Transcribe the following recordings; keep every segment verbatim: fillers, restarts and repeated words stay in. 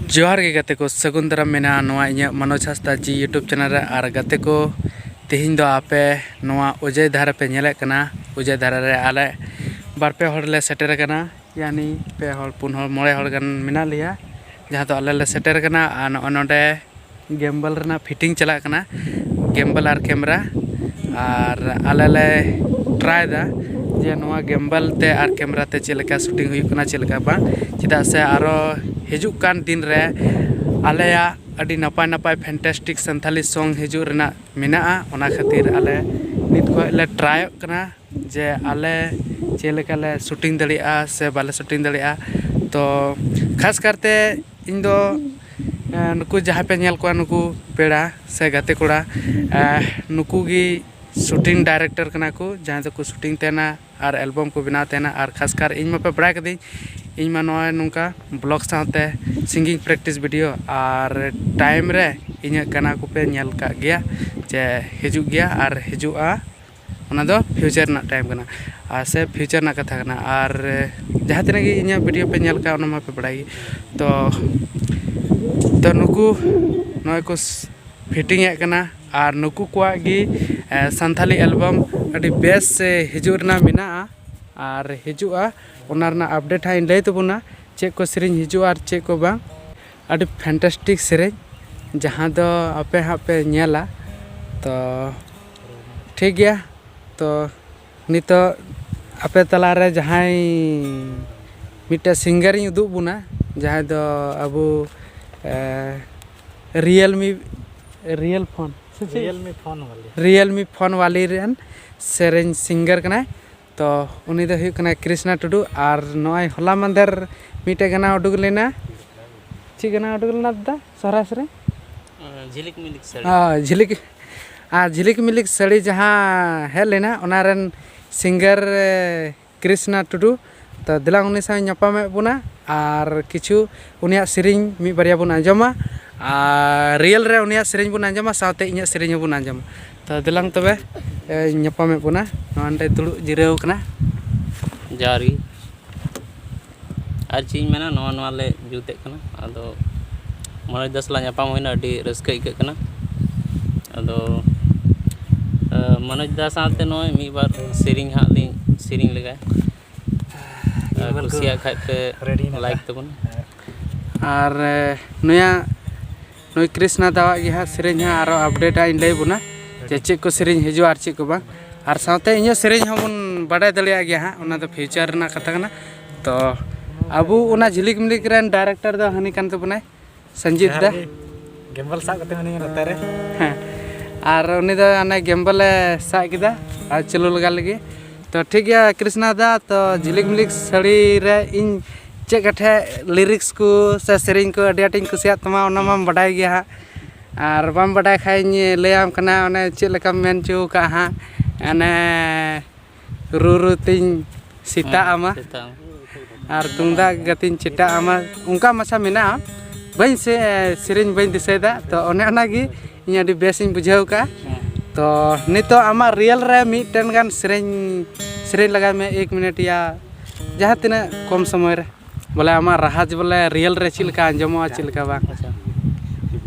ᱡᱚᱦᱟᱨ ᱜᱮ ᱜᱟᱛᱮ ᱠᱚ, ᱥᱟᱹᱜᱩᱱ ᱫᱟᱨᱟᱢ ᱢᱮᱱᱟᱜᱼᱟ ᱱᱚᱣᱟ ᱤᱧᱟᱹᱜ ᱢᱚᱱᱳᱡᱽ ᱦᱟᱸᱥᱫᱟ ᱡᱤ YouTube ᱪᱮᱱᱮᱞ ᱨᱮ᱾ ᱟᱨ ᱜᱟᱛᱮ ᱠᱚ, ᱛᱮᱦᱮᱧ ᱫᱚ ᱟᱯᱮ ᱱᱚᱣᱟ ᱚᱡᱚᱭ ᱫᱷᱟᱨᱮ ᱯᱮ ᱧᱮᱞᱮᱫ ᱠᱟᱱᱟ᱾ ᱚᱡᱚᱭ ᱫᱷᱟᱨᱮ ᱨᱮ ᱟᱞᱮ ᱵᱟᱨ ᱯᱮ ᱦᱚᱲ ᱞᱮ ᱥᱮᱴᱮᱨ ᱟᱠᱟᱱᱟ, ᱭᱟᱱᱤ ᱯᱮ ᱦᱚᱲ, ᱯᱩᱱ ᱦᱚᱲ, ᱢᱚᱬᱮ ᱦᱚᱲ ᱜᱟᱱ ᱢᱮᱱᱟᱜ ᱞᱮᱭᱟ, ᱡᱟᱦᱟᱸ ᱫᱚ ᱟᱞᱮ ᱞᱮ ᱥᱮᱴᱮᱨ ᱟᱠᱟᱱᱟ᱾ ᱟᱨ ᱱᱚᱜᱼᱚᱭ ᱱᱚᱰᱮ ᱜᱮᱢᱵᱚᱞ ᱨᱮᱱᱟᱜ ᱯᱷᱤᱴᱤᱝ ᱪᱟᱞᱟᱜ ᱠᱟᱱᱟ, ᱜᱮᱢᱵᱚᱞ ᱟᱨ ᱠᱮᱢᱮᱨᱟ᱾ ᱟᱨ ᱟᱞᱮ ᱞᱮ ᱴᱨᱟᱭ ᱮᱫᱟ ᱡᱮ ᱱᱚᱣᱟ ᱜᱮᱢᱵᱚᱞ ᱛᱮ ᱟᱨ ᱠᱮᱢᱮᱨᱟ ᱛᱮ ᱪᱮᱫ ᱞᱮᱠᱟ ᱥᱩᱴᱤᱝ ᱦᱩᱭᱩᱜ ᱠᱟᱱᱟ, ᱪᱮᱫ ᱞᱮᱠᱟ ᱵᱟᱝ, ᱪᱮᱫᱟᱜ ᱥᱮ ᱟᱨᱚ ᱦᱤᱡᱩᱜ ᱠᱟᱱ ᱫᱤᱱ ᱨᱮ ᱟᱞᱮᱭᱟᱜ ᱟᱹᱰᱤ ᱱᱟᱯᱟᱭ ᱱᱟᱯᱟᱭ ᱯᱷᱮᱱᱴᱟᱥᱴᱤᱠ ᱥᱟᱱᱛᱷᱟᱞᱤ ᱥᱚᱝ ᱦᱤᱡᱩᱜ ᱨᱮᱱᱟᱜ ᱢᱮᱱᱟᱜᱼᱟ᱾ ᱚᱱᱟ ᱠᱷᱟᱹᱛᱤᱨ ᱟᱞᱮ ᱱᱤᱛ ᱠᱷᱚᱱ ᱞᱮ ᱴᱨᱟᱭᱚᱜ ᱠᱟᱱᱟ ᱡᱮ ᱟᱞᱮ ᱪᱮᱫ ᱞᱮᱠᱟ ᱞᱮ ᱥᱩᱴᱤᱝ ᱫᱟᱲᱮᱭᱟᱜᱼᱟ ᱥᱮ ᱵᱟᱞᱮ ᱥᱩᱴᱤᱝ ᱫᱟᱲᱮᱭᱟᱜᱼᱟ᱾ ᱛᱚ ᱠᱷᱟᱥ ᱠᱟᱨᱛᱮ ᱤᱧ ᱫᱚ, ᱮᱸ, ᱱᱩᱠᱩ ᱡᱟᱦᱟᱸᱭ ᱯᱮ ᱧᱮᱞ ᱠᱚᱣᱟ, ᱱᱩᱠᱩ ᱯᱮᱲᱟ ᱥᱮ ᱜᱟᱛᱮ ᱠᱚᱲᱟ, ᱮᱸ, ᱱᱩᱠᱩ ᱜᱮ ᱥᱩᱴᱤᱝ ᱰᱟᱭᱨᱮᱠᱴᱚᱨ ᱠᱟᱱᱟ ᱠᱚ, ᱡᱟᱦᱟᱸᱭ ᱫᱚᱠᱚ ᱥᱩᱴᱤᱝ ᱛᱟᱦᱮᱱᱟ ᱟᱨ ᱮᱞᱵᱟᱢ ᱠᱚ ᱵᱮᱱᱟᱣ ᱛᱟᱦᱮᱱᱟ᱾ ᱟᱨ ᱠᱷᱟᱥ ᱠᱟᱨ ᱤᱧ ᱢᱟᱯᱮ ᱵᱟᱲᱟᱭ ᱠᱟᱹᱫᱤᱧ, ᱤᱧ ᱢᱟ ᱱᱚᱜᱼᱚᱭ ᱱᱚᱝᱠᱟ ᱵᱞᱚᱜ ᱥᱟᱶᱛᱮ ᱥᱤᱝᱜᱤᱝ ᱯᱨᱮᱠᱴᱤᱥ ᱵᱷᱤᱰᱤᱭᱳ, ᱟᱨ ᱴᱟᱭᱤᱢ ᱨᱮ ᱤᱧᱟᱹᱜ ᱜᱟᱱᱟ ᱠᱚᱯᱮ ᱧᱮᱞ ᱠᱟᱜ ᱜᱮᱭᱟ ᱡᱮ ᱦᱤᱡᱩᱜ ᱜᱮᱭᱟ ᱟᱨ ᱦᱤᱡᱩᱜᱼᱟ᱾ ᱚᱱᱟ ᱫᱚ ᱯᱷᱤᱭᱩᱪᱟᱨ ᱨᱮᱱᱟᱜ ᱴᱟᱭᱤᱢ ᱠᱟᱱᱟ, ᱟᱨ ᱥᱮ ᱯᱷᱤᱭᱩᱪᱟᱨ ᱨᱮᱱᱟᱜ ᱠᱟᱛᱷᱟ ᱠᱟᱱᱟ᱾ ᱟᱨ ᱡᱟᱦᱟᱸ ᱛᱤᱱᱟᱹᱜ ᱜᱮ ᱤᱧᱟᱹᱜ ᱵᱷᱤᱰᱤᱭᱳ ᱯᱮ ᱧᱮᱞ ᱠᱟᱜᱼᱟ, ᱚᱱᱟ ᱢᱟᱯᱮ ᱵᱟᱲᱟᱭ ᱜᱮ᱾ ᱛᱚ, ᱛᱚ ᱱᱩᱠᱩ ᱱᱚᱜᱼᱚᱭ ᱠᱚ ᱯᱷᱤᱴᱤᱝ ᱮᱫ ᱠᱟᱱᱟ, ᱟᱨ ᱱᱩᱠᱩ ᱠᱚᱣᱟᱜ ᱜᱮ, ᱮ, ᱥᱟᱱᱛᱷᱟᱞᱤ ᱮᱞᱵᱟᱢ ᱟᱹᱰᱤ ᱵᱮᱥ, ᱮ, ᱦᱤᱡᱩᱜ ᱨᱮᱱᱟᱜ ᱢᱮᱱᱟᱜᱼᱟ ᱟᱨ ᱦᱤᱡᱩᱜᱼᱟ᱾ ᱚᱱᱟ ᱨᱮᱱᱟᱜ ᱟᱯᱰᱮᱴ ᱦᱟᱸᱜ ᱤᱧ ᱞᱟᱹᱭ ᱛᱟᱵᱚᱱᱟ, ᱪᱮᱫ ᱠᱚ ᱥᱮᱨᱮᱧ ᱦᱤᱡᱩᱜᱼᱟ ᱟᱨ ᱪᱮᱫ ᱠᱚ ᱵᱟᱝ᱾ ᱟᱹᱰᱤ ᱯᱷᱮᱱᱴᱟᱥᱴᱤᱠ ᱥᱮᱨᱮᱧ, ᱡᱟᱦᱟᱸ ᱫᱚ ᱟᱯᱮ ᱦᱟᱸᱜ ᱯᱮ ᱧᱮᱞᱟ᱾ ᱛᱚ ᱴᱷᱤᱠ ᱜᱮᱭᱟ, ᱛᱚ ᱱᱤᱛᱚᱜ ᱟᱯᱮ ᱛᱟᱞᱟᱨᱮ ᱡᱟᱦᱟᱸᱭ ᱢᱤᱫᱴᱮᱱ ᱥᱤᱝᱜᱟᱨᱤᱧ ᱩᱫᱩᱜ ᱵᱚᱱᱟ, ᱡᱟᱦᱟᱸᱭ ᱫᱚ ᱟᱵᱚ, ᱮ, ᱨᱤᱭᱮᱞᱢᱤ, ᱨᱤᱭᱮᱞ ᱯᱷᱳᱱ ᱥᱮ ᱪᱮᱫ? ᱨᱤᱭᱮᱞᱢᱤ ᱯᱷᱳᱱ ᱵᱟᱞᱮ᱾ ᱨᱤᱭᱮᱞᱢᱤ ᱯᱷᱳᱱ ᱵᱟᱞᱮ ᱨᱮᱱ ᱥᱮᱨᱮᱧ ᱥᱤᱝᱜᱟᱨ ᱠᱟᱱᱟᱭ᱾ ᱛᱚ ᱩᱱᱤ ᱫᱚ ᱦᱩᱭᱩᱜ ᱠᱟᱱᱟ ᱠᱨᱤᱥᱱᱟ ᱴᱩᱰᱩ᱾ ᱟᱨ ᱱᱚᱜᱼᱚᱭ ᱦᱚᱞᱟ ᱢᱟᱫᱷᱮᱨ ᱢᱤᱫᱴᱮᱡ ᱜᱟᱱᱟ ᱩᱰᱩᱠ ᱞᱮᱱᱟ᱾ ᱪᱮᱫ ᱜᱟᱱᱟ ᱩᱰᱩᱠ ᱞᱮᱱᱟ ᱫᱟᱫᱟ, ᱥᱚᱦᱨᱟᱭ ᱥᱮᱨᱮᱧ? ᱡᱷᱤᱞᱤᱠ ᱢᱤᱞᱤᱠ ᱥᱟᱹᱲᱤ᱾ ᱦᱳᱭ, ᱡᱷᱤᱞᱤᱠ, ᱟᱨ ᱡᱷᱤᱞᱤᱠ ᱢᱤᱞᱤᱠ ᱥᱟᱹᱲᱤ ᱡᱟᱦᱟᱸ ᱦᱮᱡ ᱞᱮᱱᱟ, ᱚᱱᱟ ᱨᱮᱱ ᱥᱤᱝᱜᱟᱨ, ᱮ, ᱠᱨᱤᱥᱱᱟ ᱴᱩᱰᱩ᱾ ᱛᱚ ᱫᱮᱞᱟ ᱩᱱᱤ ᱥᱟᱶ ᱧᱟᱯᱟᱢᱮᱫ ᱵᱚᱱᱟ ᱟᱨ ᱠᱤᱪᱷᱩ ᱩᱱᱤᱭᱟᱜ ᱥᱮᱨᱮᱧ ᱢᱤᱫ ᱵᱟᱨᱭᱟ ᱵᱚᱱ ᱟᱸᱡᱚᱢᱟ, ᱟᱨ ᱨᱤᱭᱮᱞ ᱨᱮ ᱩᱱᱤᱭᱟᱜ ᱥᱮᱨᱮᱧ ᱵᱚᱱ ᱟᱸᱡᱚᱢᱟ, ᱥᱟᱶᱛᱮ ᱤᱧᱟᱹᱜ ᱥᱮᱨᱮᱧ ᱦᱚᱸᱵᱚᱱ ᱟᱸᱡᱚᱢᱟ᱾ ᱛᱚ ᱫᱮᱞᱟᱝ ᱛᱚᱵᱮ, ᱮ, ᱧᱟᱯᱟᱢᱮᱫ ᱵᱚᱱᱟ᱾ ᱱᱚᱣᱟ ᱱᱚᱸᱰᱮ ᱫᱩᱲᱩᱵ ᱡᱤᱨᱟᱹᱣ ᱠᱟᱱᱟ᱾ ᱡᱚᱦᱟᱨ ᱜᱮ᱾ ᱟᱨ ᱪᱮᱫ ᱤᱧ ᱢᱮᱱᱟ, ᱱᱚᱣᱟ, ᱱᱚᱣᱟ ᱞᱮ ᱡᱩᱛᱮᱫ ᱠᱟᱱᱟ, ᱟᱫᱚ ᱢᱚᱱᱳᱡᱽ ᱫᱟ ᱥᱟᱞᱟᱜ ᱧᱟᱯᱟᱢ ᱦᱩᱭᱱᱟ, ᱟᱹᱰᱤ ᱨᱟᱹᱥᱠᱟᱹ ᱟᱹᱭᱠᱟᱹᱜ ᱠᱟᱱᱟ᱾ ᱟᱫᱚ ᱢᱚᱱᱳᱡᱽ ᱫᱟ ᱥᱟᱶᱛᱮ ᱱᱚᱜᱼᱚᱭ ᱢᱤᱫ ᱵᱟᱨ ᱥᱮᱨᱮᱧ ᱦᱟᱸᱜ ᱞᱤᱧ ᱥᱮᱨᱮᱧ ᱞᱮᱜᱟᱭ᱾ ᱟᱨ ᱠᱩᱥᱤᱭᱟᱜ ᱠᱷᱟᱡ ᱯᱮ ᱞᱟᱭᱤᱠ ᱛᱟᱵᱚᱱ᱾ ᱟᱨ ᱱᱩᱭᱟᱜ ᱱᱩᱭ ᱠᱨᱤᱥᱱᱟ ᱫᱟᱣᱟᱜ ᱜᱮ ᱦᱟᱸᱜ ᱥᱮᱨᱮᱧ ᱦᱟᱸᱜ ᱟᱨᱚ ᱟᱯᱰᱮᱴ ᱦᱟᱸᱜ ᱤᱧ ᱞᱟᱹᱭ ᱵᱚᱱᱟ, ᱡᱮ ᱪᱮᱫ ᱠᱚ ᱥᱮᱨᱮᱧ ᱦᱤᱡᱩᱜᱼᱟ ᱟᱨ ᱪᱮᱫ ᱠᱚ ᱵᱟᱝ᱾ ᱟᱨ ᱥᱟᱶᱛᱮ ᱤᱧᱟᱹᱜ ᱥᱮᱨᱮᱧ ᱦᱚᱸᱵᱚᱱ ᱵᱟᱰᱟᱭ ᱫᱟᱲᱮᱭᱟᱜ ᱜᱮᱭᱟ ᱦᱟᱸᱜ, ᱚᱱᱟ ᱫᱚ ᱯᱷᱤᱭᱩᱪᱟᱨ ᱨᱮᱱᱟᱜ ᱠᱟᱛᱷᱟ ᱠᱟᱱᱟ᱾ ᱛᱚ ᱟᱵᱚ ᱚᱱᱟ ᱡᱷᱤᱞᱤᱠ ᱢᱤᱞᱤᱠ ᱨᱮᱱ ᱰᱟᱭᱨᱮᱠᱴᱚᱨ ᱫᱚ ᱦᱟᱹᱱᱤ ᱠᱟᱱ ᱛᱟᱵᱚᱱᱟᱭ, ᱥᱚᱧᱡᱤᱛ ᱫᱟ᱾ ᱜᱮᱢᱵᱚᱞ ᱥᱟᱵ ᱠᱟᱛᱮ ᱢᱮᱱᱟᱹᱧᱟ ᱱᱚᱛᱮ ᱨᱮ᱾ ᱦᱮᱸ, ᱟᱨ ᱩᱱᱤ ᱫᱚ ᱚᱱᱮ ᱜᱮᱢᱵᱚᱞᱮ ᱥᱟᱵ ᱠᱮᱫᱟ ᱟᱨ ᱪᱟᱹᱞᱩ ᱞᱟᱜᱟ ᱞᱟᱹᱜᱤᱫ᱾ ᱛᱚ ᱴᱷᱤᱠ ᱜᱮᱭᱟ ᱠᱨᱤᱥᱱᱟ ᱫᱟ, ᱛᱚ ᱡᱷᱤᱞᱤᱠ ᱢᱤᱞᱤᱠ ᱥᱟᱹᱲᱤ ᱨᱮ ᱤᱧ ᱪᱮᱫ ᱠᱟᱴᱷᱮ ᱞᱤᱨᱤᱠᱥ ᱠᱚ ᱥᱮ ᱥᱮᱨᱮᱧ ᱠᱚ ᱟᱹᱰᱤ ᱟᱸᱴᱤᱧ ᱠᱩᱥᱤᱭᱟᱜ ᱛᱟᱢᱟ, ᱚᱱᱟ ᱢᱟᱢ ᱵᱟᱰᱟᱭ ᱜᱮᱭᱟ ᱦᱟᱸᱜ᱾ ᱟᱨ ᱵᱟᱢ ᱵᱟᱰᱟᱭ ᱠᱷᱟᱡ ᱤᱧ ᱞᱟᱹᱭᱟᱢ ᱠᱟᱱᱟ, ᱚᱱᱮ ᱪᱮᱫ ᱞᱮᱠᱟᱢ ᱢᱮᱱ ᱦᱚᱪᱚ ᱟᱠᱟᱫ ᱦᱟᱸᱜ, ᱚᱱᱮ ᱨᱩ ᱨᱩ ᱛᱤᱧ ᱥᱮᱛᱟᱜ ᱟᱢᱟ᱾ ᱥᱮᱛᱟᱜ ᱟᱢᱟ᱾ ᱟᱨ ᱛᱩᱢᱫᱟᱜ ᱜᱟᱛᱮᱧ ᱪᱮᱴᱟᱜ ᱟᱢᱟ, ᱚᱱᱠᱟ ᱢᱟᱪᱷᱟ ᱢᱮᱱᱟᱜᱼᱟ᱾ ᱵᱟᱹᱧ ᱥᱮ-, ᱥᱮᱨᱮᱧ ᱵᱟᱹᱧ ᱫᱤᱥᱟᱹᱭᱮᱫᱟ, ᱛᱚ ᱚᱱᱮ ᱚᱱᱟᱜᱮ ᱤᱧ ᱟᱹᱰᱤ ᱵᱮᱥ ᱤᱧ ᱵᱩᱡᱷᱟᱹᱣ ᱠᱟᱜᱼᱟ᱾ ᱛᱚ ᱱᱤᱛᱚᱜ ᱟᱢᱟᱜ ᱨᱤᱭᱮᱞ ᱨᱮ ᱢᱤᱫᱴᱮᱱ ᱜᱟᱱ ᱥᱮᱨᱮᱧ, ᱥᱮᱨᱮᱧ ᱞᱟᱜᱟᱭ ᱢᱮ, ᱮᱠ ᱢᱤᱱᱤᱴ ᱭᱟ ᱡᱟᱦᱟᱸ ᱛᱤᱱᱟᱹᱜ ᱠᱚᱢ ᱥᱚᱢᱚᱭ ᱨᱮ, ᱵᱚᱞᱮ ᱟᱢᱟᱜ ᱨᱟᱦᱟ ᱡᱮ ᱵᱚᱞᱮ ᱨᱤᱭᱮᱞ ᱨᱮ ᱪᱮᱫ ᱞᱮᱠᱟ ᱟᱸᱡᱚᱢᱚᱜᱼᱟ, ᱪᱮᱫ ᱞᱮᱠᱟ ᱵᱟᱝ᱾ ᱟᱪᱪᱷᱟ᱾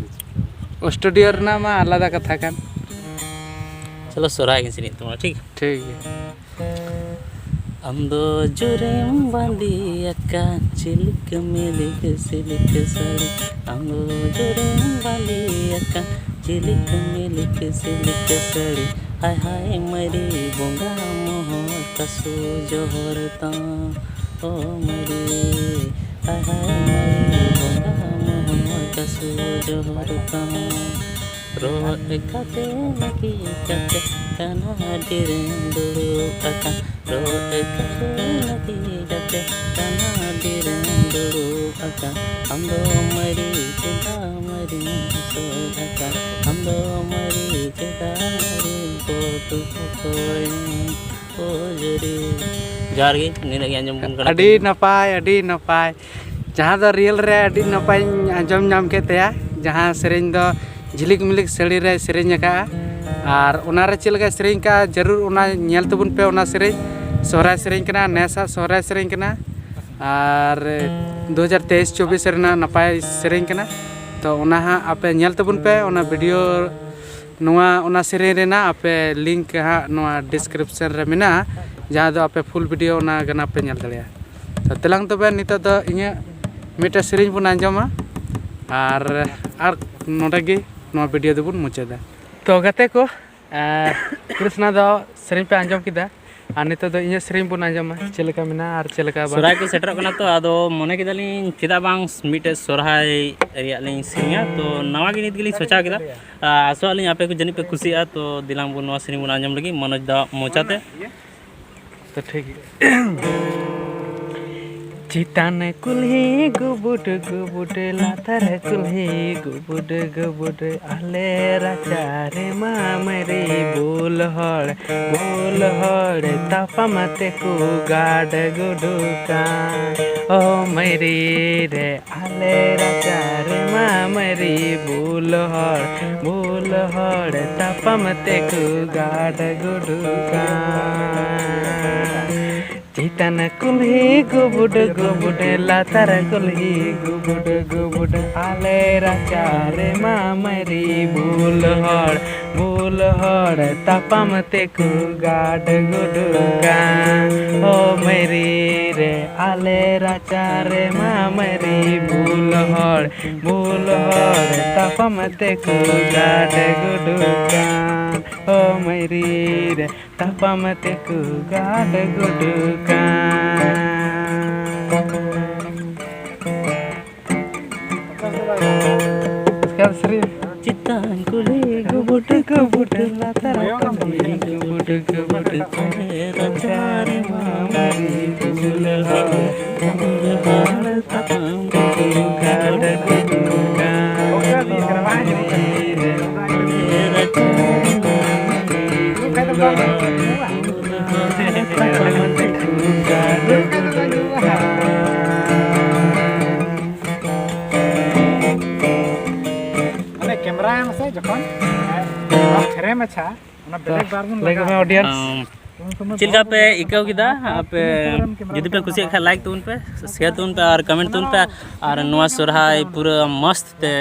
ᱥᱴᱩᱰᱤᱭᱳ ᱨᱮᱱᱟᱜ ᱢᱟ ᱟᱞᱟᱫᱟ ᱠᱟᱛᱷᱟ ᱠᱟᱱ᱾ ᱪᱚᱞᱚ ᱥᱚᱨᱦᱟᱭ ᱜᱤᱧ ᱥᱮᱨᱮᱧ ᱛᱟᱵᱚᱱᱟ, ᱴᱷᱤᱠ? ᱴᱷᱤᱠ ᱜᱮᱭᱟ᱾ ᱟᱢ ᱫᱚ ᱡᱳᱨᱮᱢ ᱵᱟᱸᱫᱮ ᱟᱠᱟᱱ ᱪᱤᱞᱤᱠ ᱢᱤᱞᱤᱠ ᱥᱤᱞᱤᱠ ᱥᱟᱹᱲᱤ, ᱟᱢ ᱫᱚ ᱡᱳᱨᱮᱢ ᱵᱟᱸᱫᱮ ᱟᱠᱟᱱ ᱪᱤᱞᱤᱠ ᱢᱤᱞᱤᱠ ᱥᱤᱞᱤᱠ ᱥᱟᱹᱲᱤ, ᱦᱟᱭ ᱦᱟᱭ ᱢᱟᱹᱨᱤ ᱵᱚᱸᱜᱟ ᱢᱚᱦᱚᱨ ᱠᱟᱥᱩ ᱡᱚᱦᱚᱨ ᱛᱟᱢ, ᱳ ᱢᱟᱹᱨᱤ, ᱦᱟᱭ ᱦᱟᱭ ᱢᱟᱹᱨᱤ ᱵᱚᱸᱜᱟ ᱢᱚᱦᱚᱨ ᱠᱟᱥᱩ ᱡᱚᱦᱚᱨ ᱛᱟᱢ᱾ ᱨᱚᱲ ᱠᱟᱛᱮ ᱞᱟᱹᱜᱤᱫ ᱠᱟᱛᱮ ᱠᱟᱱᱟ ᱰᱤᱨᱮᱢ ᱫᱩᱲᱩᱵ ᱟᱠᱟᱱ, ᱨᱚᱲ ᱠᱟᱛᱮ ᱞᱟᱹᱜᱤᱫ ᱠᱟᱛᱮ ᱠᱟᱱᱟ ᱰᱤᱨᱮᱢ ᱫᱩᱲᱩᱵ ᱟᱠᱟᱱ᱾ ᱟᱢ ᱫᱚ ᱢᱟᱹᱨᱤ ᱪᱮᱫᱟᱜ ᱢᱟᱹᱨᱤᱢ ᱥᱚᱫ ᱟᱠᱟᱱ, ᱟᱢ ᱫᱚ ᱢᱟᱹᱨᱤ ᱪᱮᱫᱟᱜ ᱢᱟᱹᱨᱤᱢ ᱯᱚᱴᱩ ᱯᱚᱴᱚᱭᱮᱱ᱾ ᱡᱚᱦᱟᱨ ᱜᱮ, ᱱᱤᱱᱟᱹᱜ ᱜᱮ ᱟᱸᱡᱚᱢ ᱵᱚᱱ ᱠᱟᱱᱟ᱾ ᱟᱹᱰᱤ ᱱᱟᱯᱟᱭ, ᱟᱹᱰᱤ ᱱᱟᱯᱟᱭ᱾ ᱡᱟᱦᱟᱸ ᱫᱚ ᱨᱤᱭᱮᱞ ᱨᱮ ᱟᱹᱰᱤ ᱱᱟᱯᱟᱭᱤᱧ ᱟᱸᱡᱚᱢ ᱧᱟᱢ ᱠᱮᱫ ᱛᱟᱭᱟ, ᱡᱟᱦᱟᱸ ᱥᱮᱨᱮᱧ ᱫᱚ ᱡᱷᱤᱞᱤᱠ ᱢᱤᱞᱤᱠ ᱥᱟᱹᱲᱤ ᱨᱮᱭ ᱥᱮᱨᱮᱧ ᱟᱠᱟᱫᱼᱟ᱾ ᱟᱨ ᱚᱱᱟᱨᱮ ᱪᱮᱫ ᱞᱮᱠᱟᱭ ᱥᱮᱨᱮᱧ ᱟᱠᱟᱫᱼᱟ, ᱡᱟᱹᱨᱩᱲ ᱚᱱᱟ ᱧᱮᱞ ᱛᱟᱵᱚᱱ ᱯᱮ᱾ ᱚᱱᱟ ᱥᱮᱨᱮᱧ ᱥᱚᱦᱨᱟᱭ ᱥᱮᱨᱮᱧ ᱠᱟᱱᱟ, ᱱᱮᱥᱟᱜ ᱥᱚᱦᱨᱟᱭ ᱥᱮᱨᱮᱧ ᱠᱟᱱᱟ᱾ ᱟᱨ ᱫᱩ ᱦᱟᱡᱟᱨ ᱛᱮᱭᱤᱥ ᱪᱚᱵᱵᱤᱥ ᱨᱮᱱᱟᱜ ᱱᱟᱯᱟᱭ ᱥᱮᱨᱮᱧ ᱠᱟᱱᱟ᱾ ᱛᱚ ᱚᱱᱟ ᱦᱟᱸᱜ ᱟᱯᱮ ᱧᱮᱞ ᱛᱟᱵᱚᱱ ᱯᱮ, ᱚᱱᱟ ᱵᱷᱤᱰᱤᱭᱳ, ᱱᱚᱣᱟ, ᱚᱱᱟ ᱥᱮᱨᱮᱧ ᱨᱮᱱᱟᱜ ᱟᱯᱮ ᱞᱤᱝᱠ ᱦᱟᱸᱜ ᱱᱚᱣᱟ ᱰᱤᱥᱠᱨᱤᱯᱥᱚᱱ ᱨᱮ ᱢᱮᱱᱟᱜᱼᱟ, ᱡᱟᱦᱟᱸ ᱫᱚ ᱟᱯᱮ ᱯᱷᱩᱞ ᱵᱷᱤᱰᱤᱭᱳ ᱚᱱᱟ ᱜᱟᱱᱟ ᱯᱮ ᱧᱮᱞ ᱫᱟᱲᱮᱭᱟᱜᱼᱟ᱾ ᱛᱚ ᱛᱮᱞᱟᱝ ᱛᱚᱵᱮ ᱱᱤᱛᱚᱜ ᱫᱚ ᱤᱧᱟᱹᱜ ᱢᱤᱫᱴᱮᱱ ᱥᱮᱨᱮᱧ ᱵᱚᱱ ᱟᱸᱡᱚᱢᱟ, ᱟᱨ, ᱟᱨ ᱱᱚᱰᱮ ᱜᱮ ᱱᱚᱣᱟ ᱵᱷᱤᱰᱤᱭᱳ ᱫᱚᱵᱚᱱ ᱢᱩᱪᱟᱹᱫᱟ᱾ ᱛᱚ ᱜᱟᱛᱮ ᱠᱚ, ᱟᱨ ᱠᱨᱤᱥᱱᱟ ᱫᱚ ᱥᱮᱨᱮᱧ ᱯᱮ ᱟᱸᱡᱚᱢ ᱠᱮᱫᱟ, ᱟᱨ ᱱᱤᱛᱚᱜ ᱫᱚ ᱤᱧᱟᱹᱜ ᱥᱮᱨᱮᱧ ᱵᱚᱱ ᱟᱸᱡᱚᱢᱟ, ᱪᱮᱫ ᱞᱮᱠᱟ ᱢᱮᱱᱟᱜᱼᱟ ᱟᱨ ᱪᱮᱫ ᱞᱮᱠᱟ ᱵᱟᱝ᱾ ᱥᱚᱦᱨᱟᱭ ᱠᱚ ᱥᱮᱴᱮᱨᱚᱜ ᱠᱟᱱᱟ, ᱛᱚ ᱟᱫᱚ ᱢᱚᱱᱮ ᱠᱮᱫᱟᱞᱤᱧ ᱪᱮᱫᱟᱜ ᱵᱟᱝ ᱢᱤᱫᱴᱮᱡ ᱥᱚᱦᱨᱟᱭ ᱨᱮᱭᱟᱜ ᱞᱤᱧ ᱥᱮᱨᱮᱧᱟ᱾ ᱛᱚ ᱱᱟᱣᱟ ᱜᱮ ᱱᱤᱛ ᱜᱮᱞᱤᱧ ᱥᱚᱪᱟᱣ ᱠᱮᱫᱟ᱾ ᱟᱨ ᱟᱥᱚᱜ ᱟᱹᱞᱤᱧ ᱟᱯᱮ ᱠᱚ ᱡᱟᱹᱱᱤᱡ ᱯᱮ ᱠᱩᱥᱤᱭᱟᱜᱼᱟ᱾ ᱛᱚ ᱫᱮᱞᱟᱝ ᱵᱚᱱ ᱱᱚᱣᱟ ᱥᱮᱨᱮᱧ ᱵᱚᱱ ᱟᱸᱡᱚᱢ ᱞᱟᱹᱜᱤᱫ ᱢᱚᱱᱳᱡᱽ ᱫᱟ ᱢᱚᱪᱟᱛᱮ᱾ ᱛᱚ ᱴᱷᱤᱠ ᱜᱮᱭᱟ᱾ ᱪᱮᱛᱟᱱ ᱠᱩᱞᱦᱤ ᱜᱩᱵᱩᱰ ᱜᱩᱵᱩᱰ, ᱞᱟᱛᱟᱨ ᱠᱩᱞᱦᱤ ᱜᱩᱵᱩᱰ ᱜᱩᱵᱩᱰ, ᱟᱞᱮ ᱨᱟᱪᱟ ᱨᱮᱢᱟ ᱢᱟᱹᱨᱤ ᱵᱩᱞ ᱦᱚᱲ, ᱵᱩᱞ ᱦᱚᱲ ᱛᱟᱯᱟᱢ ᱛᱮᱠᱚ ᱜᱟᱰ ᱜᱩᱰᱩ ᱠᱟᱱ᱾ ᱚ ᱢᱟᱹᱨᱤ ᱨᱮ ᱟᱞᱮ ᱨᱟᱪᱟ ᱨᱮᱢᱟ ᱢᱟᱹᱨᱤ ᱵᱩᱞ ᱦᱚᱲ, ᱵᱩᱞ ᱦᱚᱲ ᱛᱟᱯᱟᱢ ᱛᱮᱠᱚ ᱜᱟᱰ ᱜᱩᱰᱩ ᱠᱟᱱ᱾ ᱪᱮᱛᱟᱱ ᱠᱩᱞᱦᱤ ᱜᱩᱵᱩᱰ ᱜᱩᱵᱩᱰ, ᱞᱟᱛᱟᱨ ᱠᱩᱞᱦᱤ ᱜᱩᱵᱩᱰ ᱜᱩᱵᱩᱰ, ᱟᱞᱮ ᱨᱟᱪᱟ ᱨᱮᱢᱟ ᱢᱟᱹᱨᱤ ᱵᱩᱞ ᱦᱚᱲ, ᱵᱩᱞ ᱦᱚᱲ ᱛᱟᱯᱟᱢ ᱛᱮᱠᱚ ᱜᱟᱰ ᱜᱩᱰᱩ ᱠᱟᱱ᱾ ᱚ ᱢᱟᱹᱨᱤ ᱨᱮ ᱟᱞᱮ ᱨᱟᱪᱟ ᱨᱮᱢᱟ ᱢᱟᱹᱨᱤ ᱵᱩᱞ ᱦᱚᱲ, ᱵᱩᱞ ᱦᱚᱲ ᱛᱟᱯᱟᱢ ᱛᱮᱠᱚ ᱜᱟᱰ ᱜᱩᱰᱩ ᱠᱟᱱ᱾ ᱚ ᱢᱟᱹᱨᱤ ᱨᱮ ᱛᱟᱯᱟᱢ ᱛᱮᱠᱚ ᱜᱟᱰ ᱜᱩᱰᱩ ᱠᱟᱱ᱾ ᱪᱮᱛᱟᱱ ᱠᱩᱞᱦᱤ ᱜᱩᱵᱩᱴ ᱜᱩᱵᱩᱴ, ᱞᱟᱛᱟᱨ ᱠᱩᱞᱦᱤ ᱜᱩᱵᱩᱴ ᱜᱩᱵᱩᱴ, ᱨᱟᱪᱟ ᱨᱮᱢᱟ ᱢᱟᱹᱨᱤ ᱵᱩᱞ ᱦᱚᱲ, ᱵᱩᱞ ᱦᱚᱲ ᱛᱟᱯᱟᱢ ᱛᱮᱠᱚ ᱜᱟᱰ ᱜᱩᱰᱩ ᱠᱟᱱ᱾ ᱚᱱᱮ ᱠᱮᱢᱮᱨᱟ ᱢᱮᱥᱮ ᱡᱚᱠᱷᱚᱱ ᱯᱷᱨᱮᱢ ᱟᱪᱪᱷᱟ, ᱚᱱᱟ ᱛᱚ, ᱵᱨᱮᱠ ᱵᱟᱨ ᱵᱚᱱ ᱞᱟᱹᱭ ᱞᱟᱜᱟᱣᱟ᱾ ᱠᱚᱢᱮ audience᱾ ᱟᱢ, ᱪᱮᱫ ᱞᱮᱠᱟ ᱯᱮ ᱟᱹᱭᱠᱟᱹᱣ ᱠᱮᱫᱟ? ᱟᱯᱮ ᱡᱩᱫᱤ ᱯᱮ ᱠᱩᱥᱤᱭᱟᱜ ᱠᱷᱟᱱ, ᱞᱟᱭᱤᱠ ᱛᱟᱵᱚᱱ ᱯᱮ, ᱥᱮᱭᱟᱨ ᱛᱟᱵᱚᱱ ᱯᱮ ᱟᱨ ᱠᱚᱢᱮᱱᱴ ᱛᱟᱵᱚᱱ ᱯᱮ᱾ ᱟᱨ ᱱᱚᱣᱟ ᱥᱚᱨᱦᱟᱭ ᱯᱩᱨᱟᱹ ᱢᱚᱥᱛ ᱛᱮ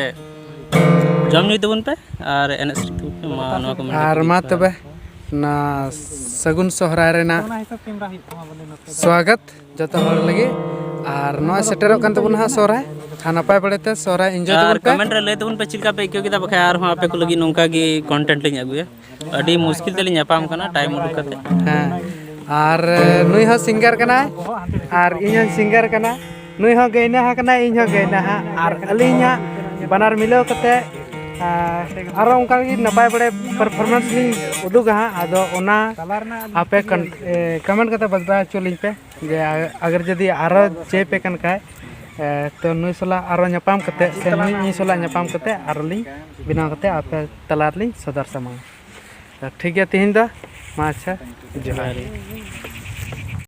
ᱡᱚᱢ ᱧᱩᱭ ᱛᱟᱵᱚᱱ ᱯᱮ ᱟᱨ ᱮᱱᱮᱡ ᱥᱮᱨᱮᱧ ᱛᱟᱵᱚᱱ ᱯᱮ᱾ ᱢᱟ ᱱᱚᱣᱟ ᱠᱚ ᱢᱮᱱ ᱟᱨ ᱠᱟᱛᱮ ᱢᱟ ᱜᱮ ᱛᱚᱵᱮ, ᱱᱟ ᱥᱟᱹᱜᱩᱱ ᱥᱚᱦᱨᱟᱭ ᱨᱮᱱᱟᱜ ᱥᱣᱟᱜᱚᱛ ᱡᱚᱛᱚ ᱦᱚᱲ ᱞᱟᱹᱜᱤᱫ᱾ ᱟᱨ ᱱᱚᱜᱼᱚᱭ ᱥᱮᱴᱮᱨᱚᱜ ᱠᱟᱱ ᱛᱟᱵᱚᱱᱟ ᱦᱟᱸᱜ ᱥᱚᱦᱨᱟᱭ, ᱟᱨ ᱱᱟᱯᱟᱭ ᱵᱟᱲᱟᱭ ᱛᱮ ᱥᱚᱦᱨᱟᱭ ᱤᱱᱡᱚᱭ ᱟᱨ ᱛᱟᱵᱚᱱ ᱯᱮ᱾ ᱠᱚᱢᱮᱱᱴ ᱨᱮ ᱞᱟᱹᱭ ᱛᱟᱵᱚᱱ ᱯᱮ ᱪᱮᱫ ᱞᱮᱠᱟ ᱯᱮ ᱟᱹᱭᱠᱟᱹᱣ ᱠᱮᱫᱟ, ᱵᱟᱠᱷᱟᱡ ᱟᱨᱦᱚᱸ ᱟᱯᱮ ᱠᱚ ᱞᱟᱹᱜᱤᱫ ᱱᱚᱝᱠᱟ ᱜᱮ ᱠᱚᱱᱴᱮᱱᱴ ᱞᱤᱧ ᱟᱹᱜᱩᱭᱟ᱾ ᱟᱹᱰᱤ ᱢᱩᱥᱠᱤᱞ ᱛᱮᱞᱤᱧ ᱧᱟᱯᱟᱢ ᱠᱟᱱᱟ ᱴᱟᱭᱤᱢ ᱩᱰᱩᱠ ᱠᱟᱛᱮ᱾ ᱦᱮᱸ, ᱟᱨ ᱱᱩᱭ ᱦᱚᱸ ᱥᱤᱝᱜᱟᱨ ᱠᱟᱱᱟᱭ ᱟᱨ ᱤᱧ ᱦᱚᱸ ᱥᱤᱝᱜᱟᱨ ᱠᱟᱱᱟ᱾ ᱱᱩᱭ ᱦᱚᱸ ᱜᱟᱭᱱᱟᱦᱟ ᱠᱟᱱᱟᱭ, ᱤᱧ ᱦᱚᱸ ᱜᱟᱭᱱᱟᱦᱟ᱾ ᱟᱨ ᱟᱹᱞᱤᱧ ᱦᱟᱸᱜ ᱵᱟᱱᱟᱨ ᱢᱤᱞᱟᱹᱣ ᱠᱟᱛᱮ, ᱟᱨ ᱟᱨᱚ ᱚᱱᱠᱟ ᱜᱮ ᱱᱟᱯᱟᱭ ᱵᱟᱲᱟ ᱯᱟᱨᱯᱷᱚᱨᱢᱮᱱᱥ ᱞᱤᱧ ᱩᱫᱩᱜᱟ ᱦᱟᱸᱜ᱾ ᱟᱫᱚ ᱚᱱᱟ ᱟᱯᱮ ᱠᱚᱢᱮᱱᱴ ᱠᱟᱛᱮ ᱵᱟᱰᱟᱭ ᱦᱚᱪᱚ ᱞᱤᱧ ᱯᱮ ᱡᱮ ᱟᱜᱟᱨ ᱡᱩᱫᱤ ᱟᱨᱚ ᱪᱟᱹᱭ ᱯᱮ ᱠᱟᱱ ᱠᱷᱟᱡ, ᱛᱚ ᱱᱩᱭ ᱥᱟᱞᱟᱜ ᱟᱨᱚ ᱧᱟᱯᱟᱢ ᱠᱟᱛᱮ ᱥᱮ ᱱᱩᱭ ᱤᱧ ᱥᱟᱞᱟᱜ ᱧᱟᱯᱟᱢ ᱠᱟᱛᱮ ᱟᱨᱚ ᱞᱤᱧ ᱵᱮᱱᱟᱣ ᱠᱟᱛᱮ ᱟᱯᱮ ᱛᱟᱞᱟ ᱨᱮᱞᱤᱧ ᱥᱚᱫᱚᱨ ᱥᱟᱢᱟᱝᱟ᱾ ᱛᱚ ᱴᱷᱤᱠ ᱜᱮᱭᱟ, ᱛᱮᱦᱮᱧ ᱫᱚ ᱢᱟ ᱟᱪᱪᱷᱟ, ᱡᱚᱦᱟᱨ᱾